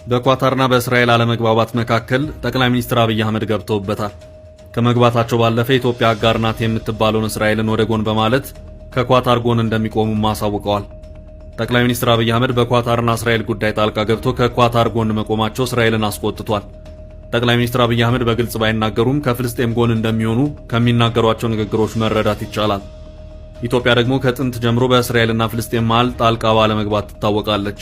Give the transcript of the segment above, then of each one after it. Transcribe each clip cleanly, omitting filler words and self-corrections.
በኳታርና በእስራኤል አለመግባባት መካከል ጠቅላይ ሚኒስትር አብይ አህመድ ገብተውበታል። ከመግባታቸው ባለፈ ኢትዮጵያ አጋር ናት የምትባለውን እስራኤልን ወደ ጎን በማለት ከኳታር ጎን እንደሚቆሙም አሳውቀዋል። ጠቅላይ ሚኒስትር አብይ አህመድ በኳታርና እስራኤል ጉዳይ ጣልቃ ገብቶ ከኳታር ጎን መቆማቸው እስራኤልን አስቆጥቷል። ጠቅላይ ሚኒስትር አብይ አህመድ በግልጽ ባይናገሩም ከፍልስጤም ጎን እንደሚሆኑ ከሚናገሯቸው ንግግሮች መረዳት ይቻላል። ኢትዮጵያ ደግሞ ከጥንት ጀምሮ በእስራኤልና ፍልስጤም መሃል ጣልቃ ባለመግባት ትታወቃለች።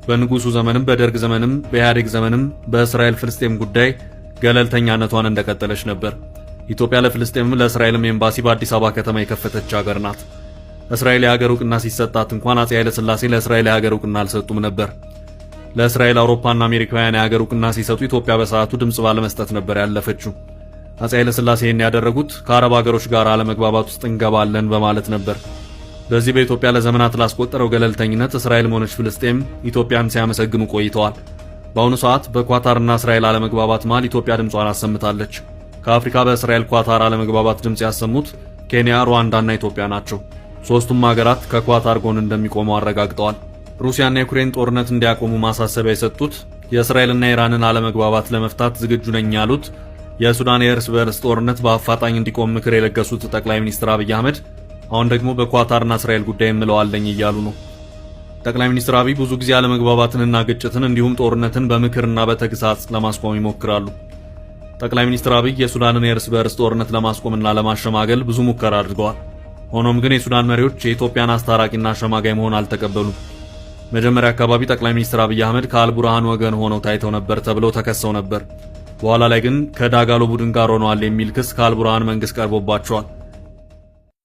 በንጉሱ ዘመንም፣ በደርግ ዘመንም፣ በኢህአዴግ ዘመንም በእስራኤል ፍልስጤም ጉዳይ ገለልተኛነቷን እንደቀጠለች ነበር። ኢትዮጵያ ለፍልስጤምም ለእስራኤልም ኤምባሲ በአዲስ አበባ ከተማ የከፈተች ሀገር ናት። እስራኤል የሀገር እውቅና ሲሰጣት እንኳን አፄ ኃይለ ሥላሴ ለእስራኤል የሀገር እውቅና አልሰጡም ነበር። ለእስራኤል አውሮፓና አሜሪካውያን የሀገር እውቅና ሲሰጡ ኢትዮጵያ በሰዓቱ ድምፅ ባለመስጠት ነበር ያለፈችው። አፄ ኃይለ ሥላሴ ይህን ያደረጉት ከአረብ ሀገሮች ጋር አለመግባባት ውስጥ እንገባለን በማለት ነበር። በዚህ በኢትዮጵያ ለዘመናት ላስቆጠረው ገለልተኝነት እስራኤልም ሆነች ፍልስጤም ኢትዮጵያን ሲያመሰግኑ ቆይተዋል። በአሁኑ ሰዓት በኳታርና እስራኤል አለመግባባት መሃል ኢትዮጵያ ድምጿን አሰምታለች። ከአፍሪካ በእስራኤል ኳታር አለመግባባት ድምፅ ያሰሙት ኬንያ፣ ሩዋንዳና ኢትዮጵያ ናቸው። ሦስቱም ሀገራት ከኳታር ጎን እንደሚቆሙ አረጋግጠዋል። ሩሲያና ዩክሬን ጦርነት እንዲያቆሙ ማሳሰቢያ የሰጡት፣ የእስራኤልና ኢራንን አለመግባባት ለመፍታት ዝግጁ ነኝ ያሉት፣ የሱዳን የእርስ በእርስ ጦርነት በአፋጣኝ እንዲቆም ምክር የለገሱት ጠቅላይ ሚኒስትር አብይ አህመድ አሁን ደግሞ በኳታርና እስራኤል ጉዳይ የምለው አለኝ እያሉ ነው። ጠቅላይ ሚኒስትር አብይ ብዙ ጊዜ አለመግባባትንና ግጭትን እንዲሁም ጦርነትን በምክርና በተግሳጽ ለማስቆም ይሞክራሉ። ጠቅላይ ሚኒስትር አብይ የሱዳንን የእርስ በእርስ ጦርነት ለማስቆምና ለማሸማገል ብዙ ሙከራ አድርገዋል። ሆኖም ግን የሱዳን መሪዎች የኢትዮጵያን አስታራቂና አሸማጋይ መሆን አልተቀበሉም። መጀመሪያ አካባቢ ጠቅላይ ሚኒስትር አብይ አህመድ ከአልቡርሃን ወገን ሆነው ታይተው ነበር ተብለው ተከሰው ነበር። በኋላ ላይ ግን ከዳጋሎ ቡድን ጋር ሆነዋል የሚል ክስ ከአልቡርሃን መንግስት ቀርቦባቸዋል።